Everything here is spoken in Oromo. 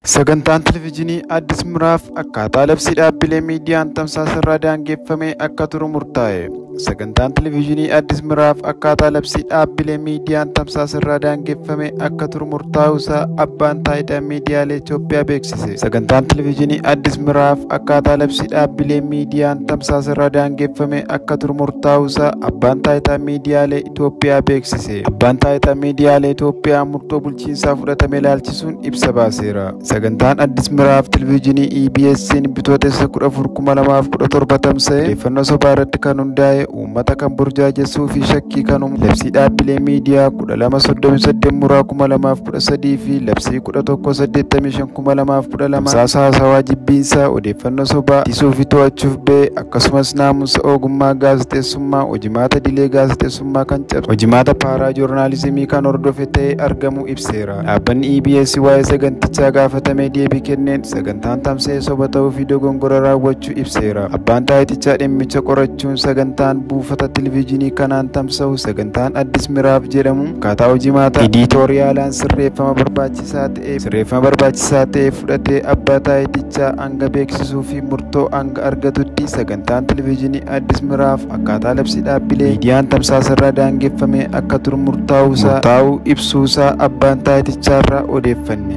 Sagantaan televijiinii Addis Miraaf akkaataa labsii dhaabbilee miidiyaan tamsaasa irraa daangeffamee akka turu murtaa'e. Sagantaan televijiinii Addis Miraaf akkaataa labsii dhaabbilee miidiyaan tamsaasa irraa daangeffamee akka turu murtaa'uusaa Abbaan Taayitaa Miidiyaalee Itoophiyaa beeksise. Sagantaan televijiinii Addis Miraaf akkaataa labsii dhaabbilee miidiyaan tamsaasa irraa daangeffamee akka turu murtaa'uusaa Abbaan Taayitaa Miidiyaalee Itoophiyaa beeksise. Abbaan Taayitaa Miidiyaalee Itoophiyaa murtoo bulchiinsaa fudhatame ilaalchisuun ibsa baaseera. Sagantaan Addis Miraaf televijiinii EBS'n Bitootessa 14, 2017 tamsa'e odeeffannoo sobaa irratti kan hundaa'e, uummata kan burjaajessuu fi shakkii kan uumu, labsii dhaabbilee miidiyaa 1238/2013 fi labsii 1185/2012 tamsaasa haasawaa jibbiinsaa, odeeffannoo sobaa ittisuu fi to'achuuf ba'e, akkasumas naamusa ogummaa gaazexeessummaa, hojimaata dilee gaazexeessummaa kan cabsu, hojimaata paaraa joornaalizimii kan hordofe ta'ee argamuu ibseera. Dhaabbanni EBS waa'ee sagantichaa gaafatamee deebii kenneen sagantaan tamsa'e soba ta'uu fi dogongora raawwachuu ibseera. Abbaan taayitichaa dhimmicha qorachuun sagantaan buufata televijiinii kanaan tamsa'u, sagantaan Addis Miraaf jedhamu, akkaataa hojimaata ediitoriyaalaan sirreeffama barbaachisaa ta'e fudhatee abbaa taayitichaa hanga beeksisuu fi murtoo hanga argatutti sagantaan televijiinii Addis Miraaf akkaataa labsii dhaabbilee miidiyaan tamsaasa irraa daangeffamee akka turu murtaa'uu ibsuusaa abbaan taayitichaarraa odeeffanne.